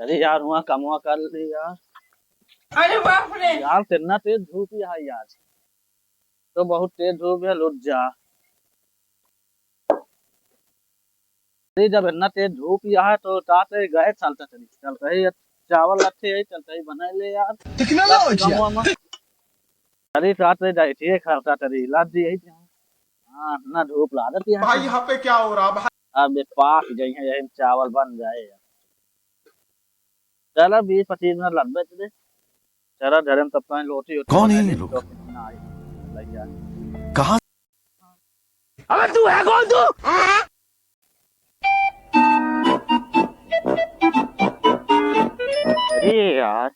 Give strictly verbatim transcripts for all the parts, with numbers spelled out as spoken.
चली यार, हुआ कमवा कर ली यार। अरे बाप रे। यार, कितना तेज धूप है यार। तो बहुत तेज धूप है, लुट जा। अरे, जब इतना तेज धूप यहाँ है, तो ताते गए चलता चली, चलता ही चावल रखे है, चलता ही बना ले यार। टेक्नोलॉजी। कमवा में। अरे, ताते जाए थे, खरता तरी, लाद दी यही। हाँ, इतना धूप लागत है। भाई, यहाँ पे क्या हो रहा भाई? अब ये पाक जाई है, यही चावल बन जाए यार। चला, बीस पच्चीस मिनट लगबे तो दे। चला, घरे में तब तक लोटी होती कौन है बनाई ये ले, लोग? तो ना आई। लग जा। कहाँ? अबे तू है कौन तू? अरे यार,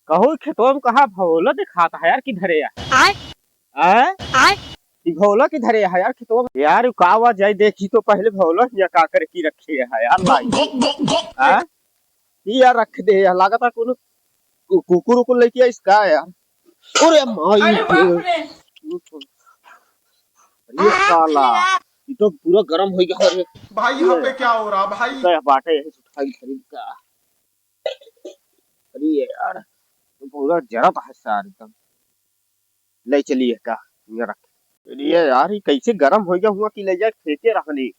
कहू खेतवा में कहाँ भौला दिखाता है यार, किधर है यार? आय? आय? आय? ई भौला किधर है यार खेतवा में? यार, का हुआ, जाई देखी तो पहले भौला हिया का करे की रखे है यार, लाई। हाँ? ई यार रख दे यार, लागत है कोनो कु-, कुकुर उकुर लेके आइस का यार? अरे माई अरे के। बाप रे। अरे साला, ई तो पूरा गरम हो गया रे। भाई, यहाँ पे क्या हो रहा भाई? तो यह बाटे यही से उठाई खरीद का। अरे यार, तो पूरा जरत है सार एकदम। ले चलिए का, ये रख। अरे यार, ये कैसे गरम हो गया हुआ कि ले जाए फेंके रहनी।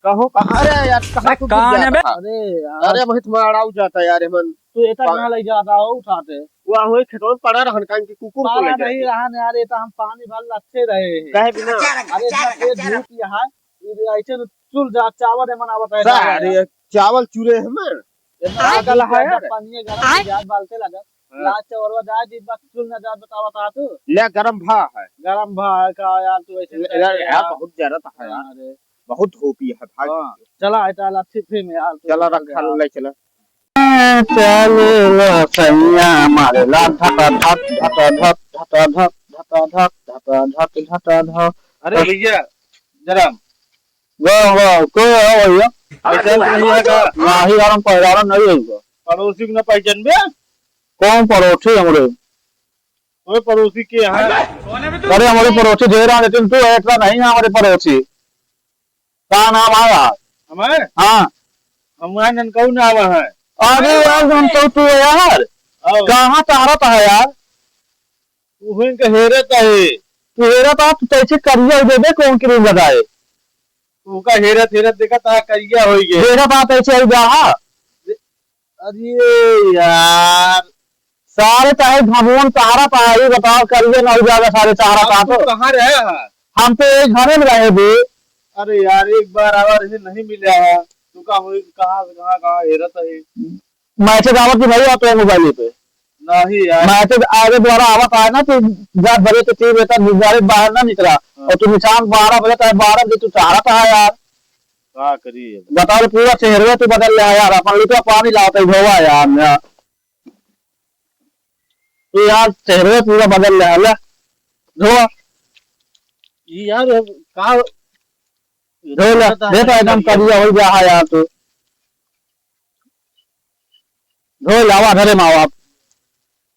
कहो का, अरे यार, कहाँ अरे तू गिर कौन है जाता बे? था? अरे यार। अरे, वही तुम्हारा अड़ाऊ जाता यार, मन। तू एता पा- कहाँ ले जाता हो उठाते? वह वही खेतों में पड़ा रहन, काहे कि कुकुर को पाला ले नहीं जाते। रहन यार, ये तो हम पानी भर लच्छे रहे हैं। कहे बिना। अरे, इतना तेज धूप यहाँ है, ये ऐसे न चुल जा, चावल है मनावत है सारे यार। चावल चूरे हैं मैं। इतना आग धूप वाला है है, यार। पानी है गरम, आय। प्याज बालते लगा। हाँ। लाल चावल जाए, जिस बात चुल ना जात बतावत आ तू। ले गरम भा है। गरम भा है का यार, तू ऐसे ले, करते ले, यार, यार। बहुत जरत है यार। अरे। बहुत धूपी है भाई। हाँ, चला, हटा ला, फिर, फिर में यार, तू चला, निकल रखा यार। ले चला। चले ला सैया, मारे ला धटा धट, धटा धट, धटा धट, धटा धट, धटा धट, धटा धट। अरे भैया, जरा। वाह, वाह, को है भैया? पहचान तो नहीं है का? नाही यार, हम पहचान नहीं है इनको। पड़ोसी को ना पहचान बे? कौन पड़ोसी हमरे? ओए पड़ोसी के यहाँ। अरे हमारे पड़ोसी ढेर हैं, लेकिन तू ऐसा नहीं है हमारे पड़ोसी। का नाम आवा? हमारे? हाँ। हमारे ननकऊ नाम है। अरे यार, ननकऊ तू है यार। आओ। कहाँ टहरत है यार? तू इनका हेरत है। तू हेरत है, तू कैसे करिया हो देबे, कौन क्रीम लगाए? तू का हेरत, हेरत देखा ता करिया हो गए। देखा ता कैसे हो जा, हाँ? अरे यार। सारे चाहे घमोन सहारा पा, ये बताओ, करिए ना हो जाएगा सारे सहारा हम पा तू तो। कहाँ रहे हैं? हम तो एक घरे में रहे थे। अरे यार, एक बार आवा रहे, नहीं मिला है। तू का हुई, कहाँ से, कहाँ, कहाँ हेरत है? मैसेज आवत कि नहीं आवत है मोबाइल पे? नहीं यार। मैसेज आगे द्वारा आवत है ना, तो रात भरे तो तीन बजे तक घर से बाहर ना निकला। हाँ। और तू निशान बारह बजे तक, बारह बजे तू सहारा पा यार। का करी अब? बताओ, पूरा चेहरे तू बदल ले यार, अपन लुटवा पानी लावत है, धोवा यार। तो यार, चेहरे पूरा बदल रहा है, ले, धो। ई यार, अब का धो ले, धो ले, धो तो एकदम करिया हो गया है यार तू। धो ले, आवा घरे में आवा।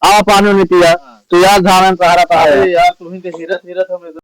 आवा पानी नहीं पिया। हाँ। तू यार, धान में सहारा पा अरे है। यार, तू ही तो हेरत, हेरत हम एकदम